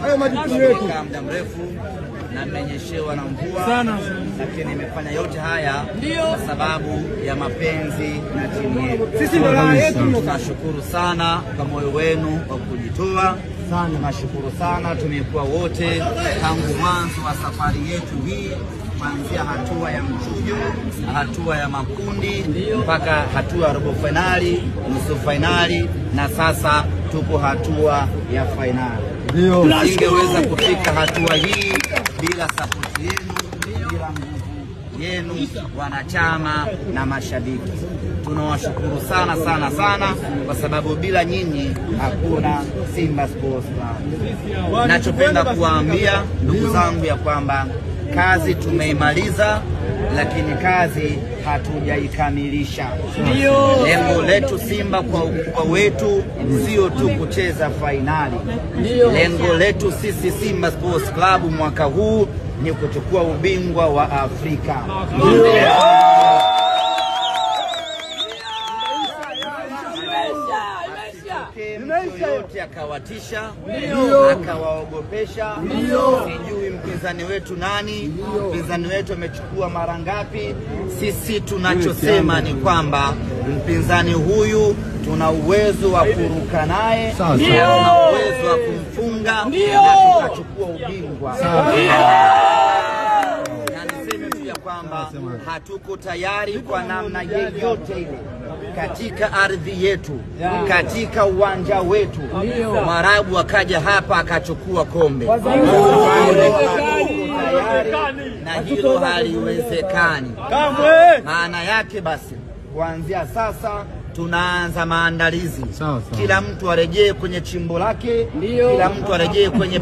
Hayo majukumu yetu. Muda mrefu na mmenyeshewa na mvua sana, lakini nimefanya yote haya kwa sababu ya mapenzi na timu yetu. Sisi ndio raha yetu. Tunashukuru sana kwa moyo wenu wa kujitoa. Tunashukuru sana, tumekuwa wote tangu mwanzo wa safari yetu hii, kuanzia hatua ya mchujo, hatua ya makundi mpaka hatua ya robo fainali, nusu fainali na sasa tuko hatua ya fainali. Singeweza kufika hatua hii bila sapoti yenu, bila nguvu yenu wanachama na mashabiki. Tunawashukuru sana sana sana kwa sababu bila nyinyi hakuna Simba Sports Club. Nachopenda kuwaambia ndugu zangu ya kwamba kazi tumeimaliza, lakini kazi hatujaikamilisha. Lengo letu Simba kwa ukubwa wetu sio tu kucheza fainali. Lengo letu sisi Simba Sports Club mwaka huu ni kuchukua ubingwa wa Afrika. Yote akawatisha, akawaogopesha. Sijui mpinzani wetu nani, mpinzani wetu amechukua mara ngapi. Sisi tunachosema ni kwamba mpinzani huyu tuna uwezo wa kuruka naye, tuna uwezo wa kumfunga na tutachukua ubingwa. Na niseme tu ya kwamba hatuko tayari kwa namna yeyote ile katika ardhi yetu, katika uwanja wetu, Mwarabu akaja hapa akachukua kombe. Na hilo haliwezekani. Maana yake basi kuanzia sasa tunaanza maandalizi. Kila mtu arejee kwenye chimbo lake, kila mtu arejee kwenye